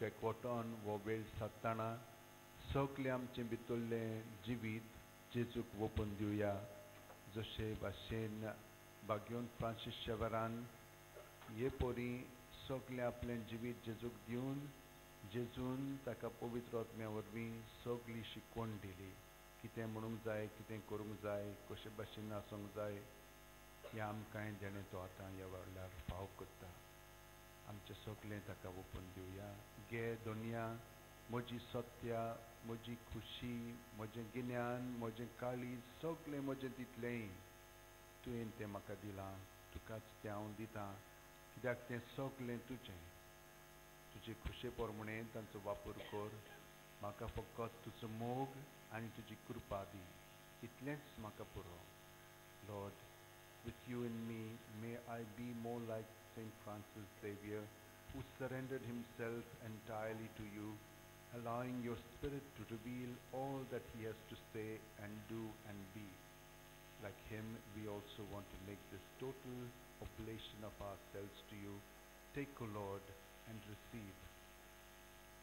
एकवटोन वो वेळ सादतना सगळें आमचें भितरलें जिवीत जेजूक वोपून दिवया. जशे भाशेन बाग्योन फ्रांसीस शेवरान हे पोरी सगळें आपलें जिवीत जेजूक दिवन जेजून ताका पवित्र आत्म्या वरवीं सगळी शिकवण दिली. कितें म्हणूंक जाय, कितें करूंक जाय, कशे भाशेन आसूंक जाय, हें आमकांय देणें तो आतां ह्या वेळार फाव करता. आमचें सगळें ताका ओपून दिवया. गे दुनिया म्हजी सत्या, म्हजी खुशी, म्हजें गिन्यान, म्हजें काळीज, सगळें म्हजें तितलेंय तुवें तें म्हाका दिलां, तुकाच तें हांव दितां, कित्याक तें सगळें तुजें. तुजे खुशे प्रमाणें तांचो वापर कर. म्हाका फकत तुजो मोग आनी तुजी कृपा दी, इतलेंच म्हाका पुरो. Lord, with you in me, may I be more like Saint Francis Xavier, who surrendered himself entirely to you, allowing your Spirit to reveal all that he has to say and do and be. Like him, we also want to make this total oblation of ourselves to you. Take, O Lord, and receive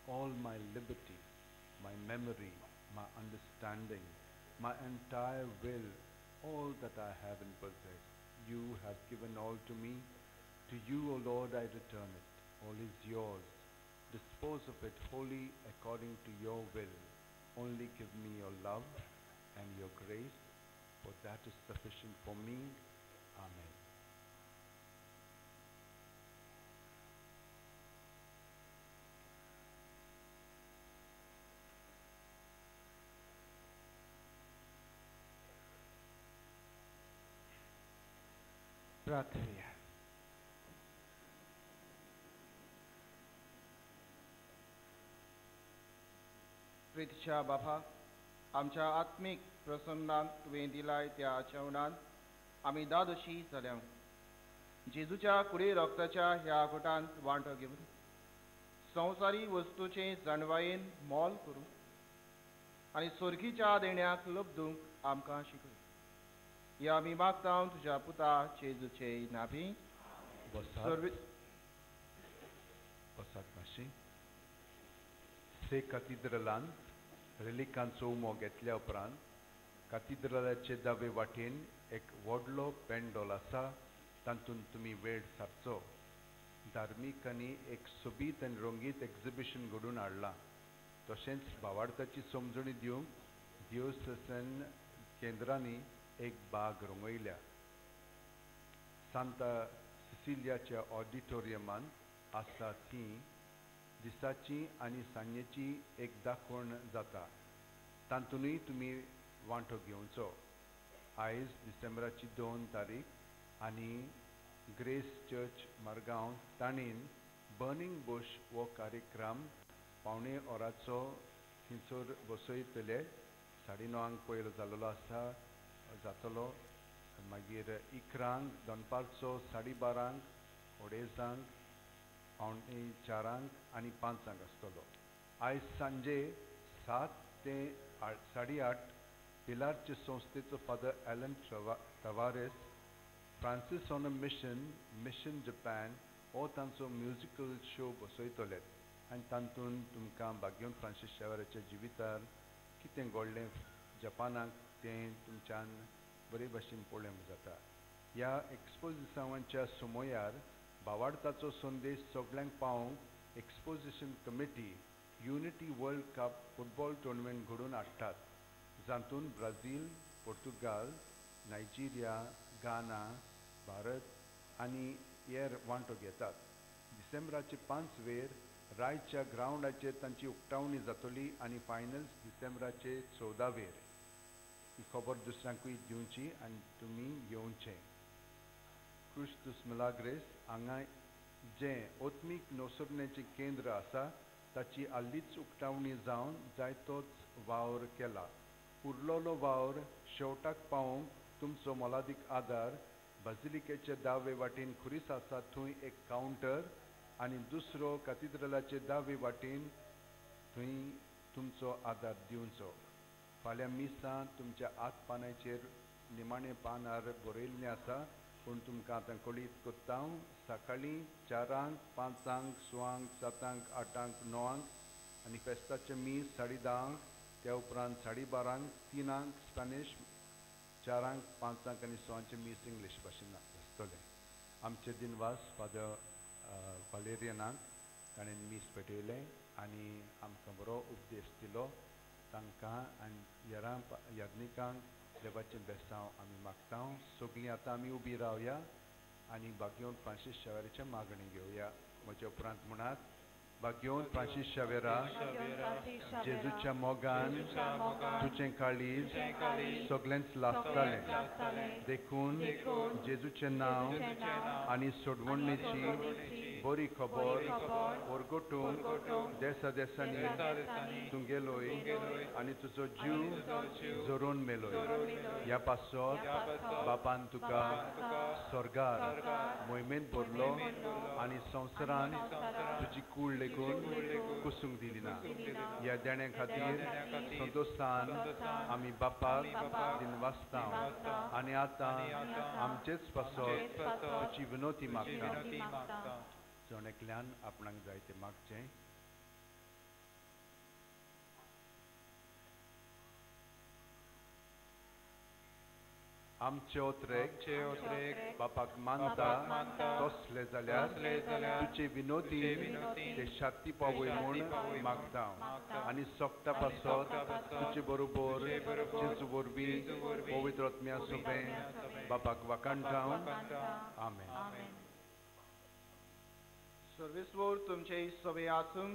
all my liberty, my memory, my understanding, my entire will, all that I have and possess. You have given all to me. To you, O Lord, I return it. All is yours. Dispose of it wholly according to your will. Only give me your love and your grace, for that is sufficient for me. Amen. प्रार्थना. प्रितीच्या बाबा, आमच्या आत्मीक प्रसन्नान तुवें दिलाय त्या जेवणान आमी दादोशी जाल्या. जेजूच्या कुडी रक्ताच्या ह्या गुटांत वांटो घेवन संवसारी वस्तूचे जाणवायेन मोल करूं आनी सोर्गीच्या देण्याक लब्दूंक आमकां शिकय. ह्या आमी मागता तुज्या पुता जेजूचे नाभी. बसात मातशी. से कातिद्रलांत रेलिकांचो उमो घेतल्या उपरांत कातिद्रलाचे दावे वाटेन एक व्हडलो पेंडोल आसा, तातूंत तुमी वेळ सारचो. धार्मिकांनी एक सोबीत आनी रंगीत एक्झिबिशन घडोवन हाडलां. तशेंच भावार्थाची समजणी दिवंक दियोसन केंद्रांनी एक बाग रंगयल्या. सांता सिसिलियाच्या ऑडिटोरियमांत आसा ती दिसाची आनी सांजेची एक दाखवण जाता, तातूंतय तुमी वांटो घेवचो. आयज डिसेंबराची 2 तारीख आनी ग्रेस चर्च मारगांव ताणेन बर्निंग बुश हो कार्यक्रम 0.75 वराचो थंयसर बसयतले. 9:30 पयलो जाल्लो आसा जातलो. मागीर 11 दनपारचो, 12:30, 2:30, 3:45 आनी 5 आसतलो. आयज सांजे 7 ते 8:30 पिलारचे संस्थेचो Father Alan Tavares Francis on a mission, mission Japan हो तांचो म्युजिकल शो बसयतले आनी तातूंत तुमकां बाग्योन फ्रांसीस शेवराच्या जिवितार कितें घडलें जपानाक तें तुमच्यान बरे भाशेन पळोवंक जाता. ह्या एक्सपोजिसांवांच्या समयार भावार्थाचो संदेश सगळ्यांक पावोवंक exposition committee unity world cup football tournament घडोवन हाडटात, जातूंत Brazil, Portugal, Nigeria, Ghana, Bharat आनी हेर वांटो घेतात. डिसेंबराचे 5 वेर रायच्या ग्रावंडाचेर तांची उक्तावणी जातली आनी फायनल्स डिसेंबराचे 14 वेर. ही खबर दुसऱ्यांकूय दिवची आनी तुमी येवचें. क्रुज मिलाग्रेस हांगा जें आत्मीक नवसरणेचें केंद्र आसा ताची हालींच उक्तावणी जावन जायतोच वावर केला. उरलोलो वावर शेवटाक पावोवंक तुमचो मोलादीक आदार बाजिलिकेचे दावे वाटेन खुरीस आसा थंय एक कावंटर आनी दुसरो कातिद्रलाचे दावे वाटेन थंय तुमचो आदार दिवचो. फाल्यां मिसां तुमच्या आत पानाचेर निमाणे पानार बरयल्लें आसा, पूण तुमकां आतां कळीत कोत्ता हांव. सकाळीं 4, 5, 6, 7, 8, 9 आनी फेस्ताचें मीस 10:30, त्या उपरांत 12:30, 3 स्पॅनिश, 4, 5 आनी 6 मीस इंग्लीश भाशेन आसतलें. आमचे दिनवास फादर वालेरियनाक, ताणें मीस पेटयलें आनी आमकां बरो उपदेश दिलो. तांकां आनी याज्ञिकांक देवाचें बेसांव आमी मागता. सगळीं आतां आमी उबी रावया आनी बागयोन फ्रांसीस शावेराचें मागणें घेवया. म्हज्या उपरांत म्हणात, बागयोन फ्रांसीस शावेरा, जेजूच्या मोगान तुजें काळीज सगळेंच लासतालें, देखून जेजूचें नांव आनी सोडवणेची बरी खबर परगटूंक देसा देसांनी तूं गेलोय आनी तुजो जीव जोरोवन मेलोय. ह्या पासत बापान तुका स्वर्गार मोहिमेंत भरलो आनी संवसारान तुजी कूड लेगून कुसूंक दिली ना. ह्या देण्या खातीर संतोशान आमी बापाक दिनवासता आनी आतां आमचेच पासत तुजी विनोती मागता. जण एकल्यान आपणाक जाय तें मागचें. आमचे ओत्रेक बापाक मानता तसले जाल्यार तुजे विनोदी ते शांती पावय म्हूण मागता आनी सोगटा पासत तुजे बरोबर जेजू वरवीं पवित्र आत्म्या सोबें बापाक वाखाणटा. आमेन. सर्वेस्वर तुमचे सवे आसूं.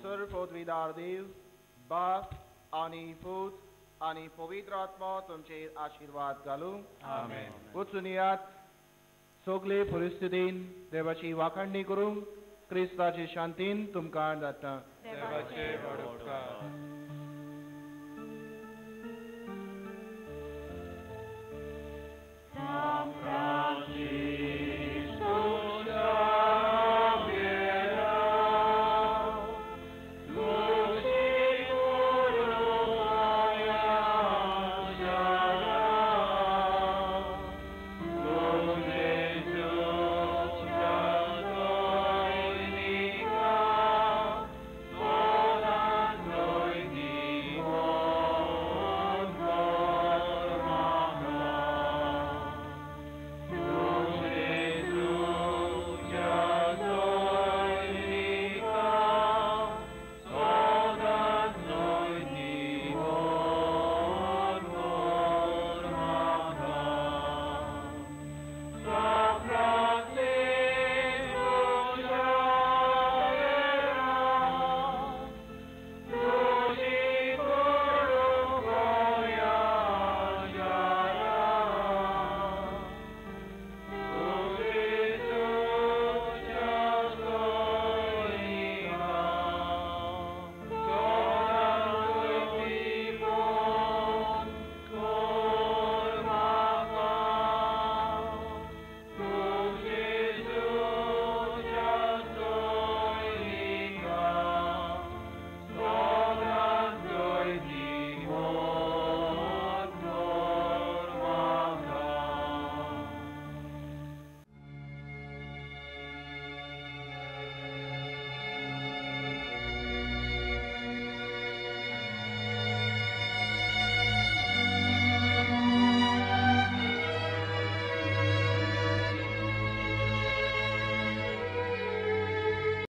सर्व पदवीदार देव बाप आनी पूत आनी पवित्र आत्मा तुमचेर आशिर्वाद घालूं. आमेन. वचून येयात, सगळे परिस्थितीन देवाची वाखाणणी करूंक क्रिस्ताचे शांतीन तुमकां जाता. देवाचे व्हड उपकार. San Francisco.